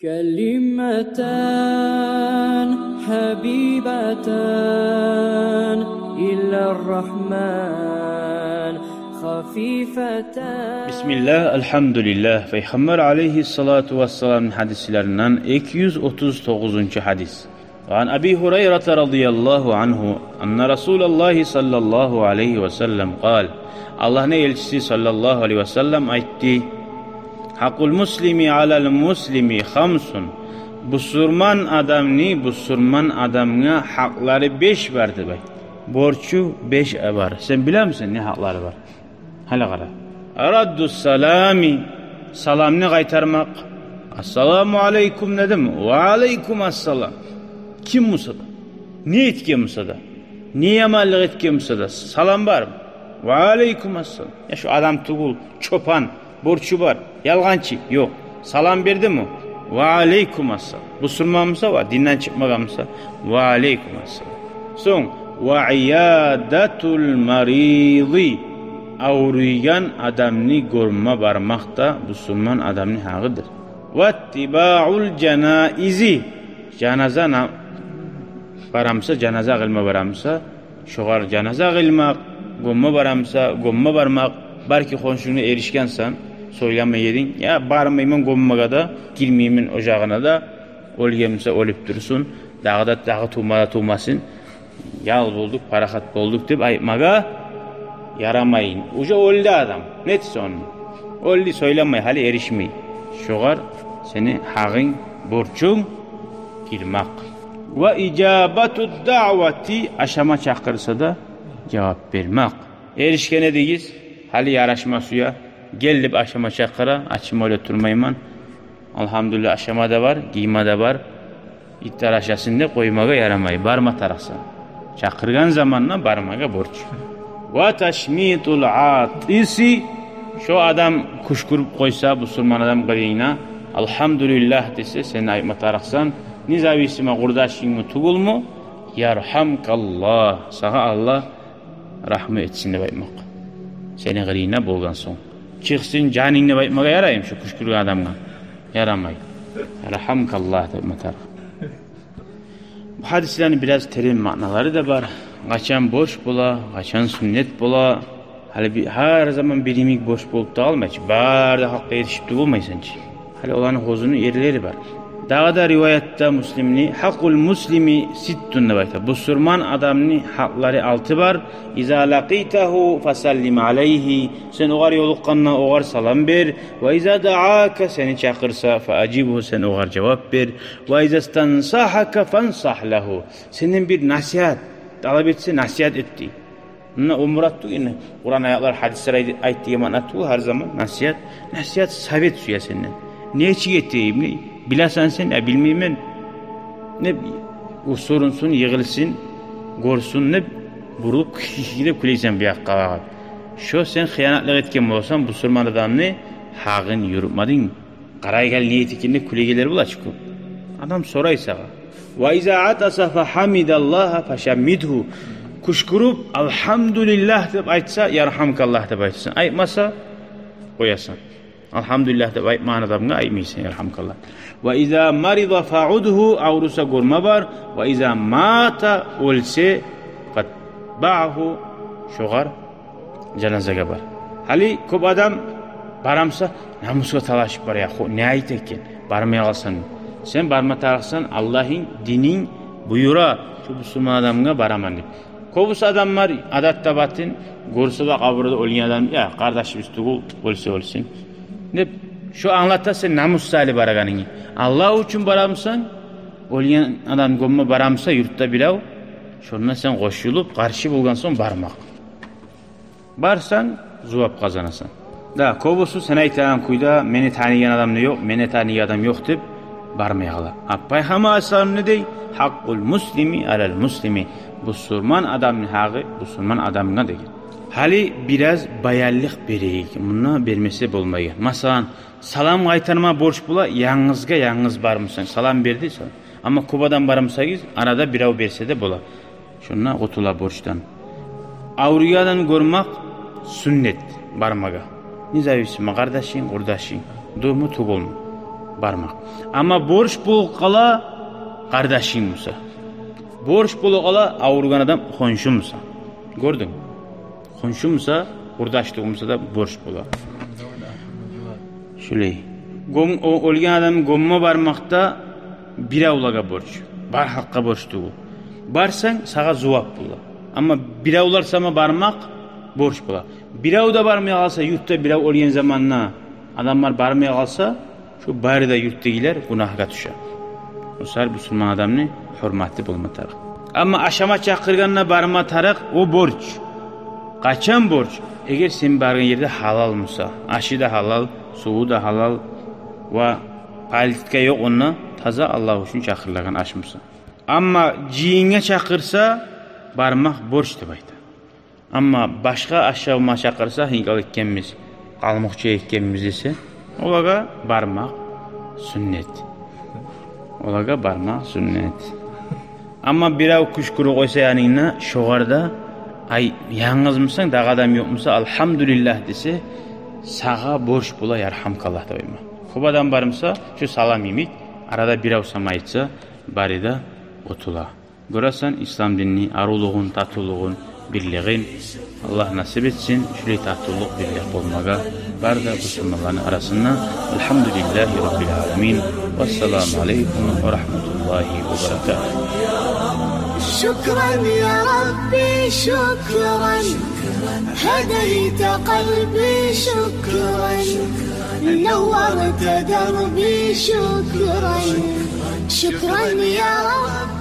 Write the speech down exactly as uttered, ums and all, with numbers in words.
كلمتان حبيبتان إلى الرحمن خفيفتان. Бисмиллагь, альгьамдулиллагь. Пайхаммар алайгьиссалату вассаламны гьадислеринден эки юз отуз тогъузунчу гьадис. وعن أبي هريرة رضي الله عنه أن رسول الله صلى الله عليه وسلم قال: Аллагьны элчиси саллаллагьу алайгьи васаллам айтды: حق المسلم على المسلم خمس. Бусурман адамны бусурман адамгъа гьакълары беш бар деп айтды. Борчу беш бар. Сен билемисен не гьакълары бар? Гьали къара. رد السلام, саламны къайтармакъ. Ассаламу алайкум дедим. Ва алайкум ассалам. Ким буса да, не этген буса да, не яманлыкъ этген буса да, салам бармы? Ва алайкум ассалам. Я шу адам тюгюл, чопан, борчу бар, ялгъанчы, ёкъ. Салам бердими? Ва алайкум ассалам. Бусурман буса, ва динден чыкъмагъан буса, ва алайкум ассалам. Сонг, وعيادة المريض, авруйгъан адамны гёрме бармакъ да бусурман адамны гьакъыдыр. واتباع الجنائز, жаназа на-, бара буса, жаназа къылма бара буса, шогъар жаназа къылмакъ, гёмме бара буса, гёмме бармакъ. Балики, хоншунгну эришгенсен, сёйлеме эдинг: я бармайман гёммеге де, гирмеймен ожагъына да, оьлген буса оьлюп турсун, дагъы да, дагъы тувма да тувмасын, ял болдукъ, парахат болдукъ деп айтмагъа ярамай. Уже оьлдю адам. Не этсе ону? Оьлдю, сёйлемей, гьали эришмей. Шогъар сени гьакъынг, борчунг гирмакъ. وإجابة الدعوة, ашама чакъырса да жавап бермакъ. Эришген эдигиз, гьали ярашма сюе, гел деп ашама чакъыра, ачма оьле турмайман. Альгьамдулиллагь, ашама да бар, гийме де бар. Итлер ашасын деп къоймагъа ярамай, барма тарыкъсан. Чакъыргъан заманда бармагъа борч. وتشميت العاطس, шо адам кюшкюрюп къойса, бусурман адам къырыйына, альгьамдулиллагь десе, сен айтма тарыкъсан, независимо къурдашынгмы, тюгюлмю, يرحمك الله, сагъа Аллагь рагьму этсин деп айтмакъ. Сени къырыйынгда болгъан сонг. Чыкъсын жанынг деп айтмагъа яраймы шо кюшкюрген адамгъа? Ярамай. رحمك الله деп айтма тарыкъ. Бу гьадислени бираз терен маъналары да бар. Къачан борч бола, къачан сюннет бола. Гьали би-, гьар заман бир йимик борч болуп да къалмай чы. Бары да гьакъгъа еришип де болмайсан чы. Гьали оланы оьзюню ерлери бар. Дагъы да риваятда Муслимни: حق المسلم ست деп айта. Бусурман адамны гьакълары алты бар. إذا لقيته فسلم عليه, сен огъар ёлукъгъанда огъар салам бер. وإذا دعاك, сени чакъырса, فأجبه, сен огъар жавап бер. وإذا استنصحك فانصح له, сенден бир насигьат талап этсе, насигьат эт дей. Муна о мурат тюгюл, энни Къуран аятлар, гьадислер айт-, айт деген маъна тюгюл, гьар заман насигьат, насигьат, совет сюе сенден. Нечик этейим, не? Билесен сен, я билмеймен деп, усурунсун, йыгъылсын, гёрсюн деп, бурулуп, хи-хи-хи деп кюлейсен бу якъгъа багъып. Шо сен хыянатлыкъ этген боласан, бусурман адамны гьакъын юрютмединг. Къарай гел, не этип экенин де кюлегенлер бола чы кёп. Адам сорай сагъа. وإذا عطس فحمد الله فشمته. Кюшкюрюп, альгьамдулиллагь деп айтса, ярхамкаллагь деп айтасан. Айтмаса, къоясан. Альгьамдулиллагь деп айтмагъан адамгъа айтмайсан ярхамкаллагь. وإذا مرض فعده, авруса гёрме бар. وإذا مات, оьлсе, فاتبعه, шогъар жаназагъа бар. Гьали кёп адам барамса, намусгъа талашып бара, я хо, не айта экен, бармай къалсам. Сен барма тарыкъсан, Аллагьынг, дининг буюра, шу бусурман адамгъа бараман деп. Кёбюсю адамлар, адатда батын, гёрсе де къабурда оьлген адам, я къардашыбыз тюгюл, оьлсе оьлсюн деп, шо англата сен намус саялы барагъанынгны. Аллагь учун барамысан, оьлген адам гёмме барамыса юртда бирев, шонда сен къошулуп, къаршы болгъан сонг бармакъ. Барсанг, зувап къазанасан. Да, кёбюсю сен айтагъан кюйде, мени таныйгъан адам да ёкъ, мени таныйгъан адам ёкъ деп бармай къала. А Пайхаммар алайгьиссалам не дей? حق المسلم على المسلم. Бусурман адамны гьакъы бусурман адамгъа деген. Гьали бираз баянлыкъ берейик. Мунда бермесе болмайгъан. Масала, салам къайтарма борч бола, янгызгъа янгыз бармысан, салам берди, салам. Амма кёп адам бармысагъыз, арада бирев берсе де бола. Шонда къутула борчдан. Авруйгъан адамны гёрмек сюннет бармагъа. Независимо, къардашынг, къурдашынг, дурму тюгюлмю. бармакъ. Амма борч болуп къала къардашынг буса. Борч болуп къала авругъан адам, хоншунг буса. Гёрдюнг? Хоншунг буса, къурдашлыгъынг буса да борч бола. Шулай. Гём-, о-, оьлген адамны гёмме бармакъ да биревлеге борч. Бар халкъгъа борч тюгюл. Барсанг, сагъа зувап бола. Амма биревлер сама бармакъ борч бола. Бирев де бармай къалса, юртда бирев оьлген заманда адамлар бармай къалса, шо бары да юртдагъылар гюнагьгъа тюше. О саялы бусурман адамны гьюрмети болма тарыкъ. Амма ашама чакъыргъанда барма тарыкъ, о борч. Къачан борч? Эгер сен баргъан ерде гьалал буса, ашы да гьалал, суву да гьалал ва политика ёкъ онда, таза Аллагь учун чакъырылагъан аш буса. Амма жыйынгъа чакъырса, бармакъ борч деп айта. Амма башгъа ашама чакъырса, гьынкъал этгенбиз, къалмукъча этгенбиз десе, олагъа бармакъ сюннет. Олагъа бармакъ сюннет. Амма бирев кюшкюрюп къойса янынгда, шогъар да, ай, янгызмусан, дагъы адам ёкъмуса, «Алгьамдулиллагь» десе, сагъа борч бола «Яргьамкаллагь» деп айтма. Кёп адам бармуса, шо салам йимик, арада бирев сама айтса, бары да къутула. Гёресен, ислам динни арувлугъун, татывлугъун, бирлигин. Аллагь насип этсин шулай татывлукъ, бирлик болмагъа бары да бусурманланы арасында. Алгьамдулиллагьи раббил аламин. Вассаламу алейкум ва рагьматуллагьи ва баракатугь. شكرا يا ربي، شكرا. هديت قلبي، شكرا. نورت دربي، شكرا. شكرا يا رب.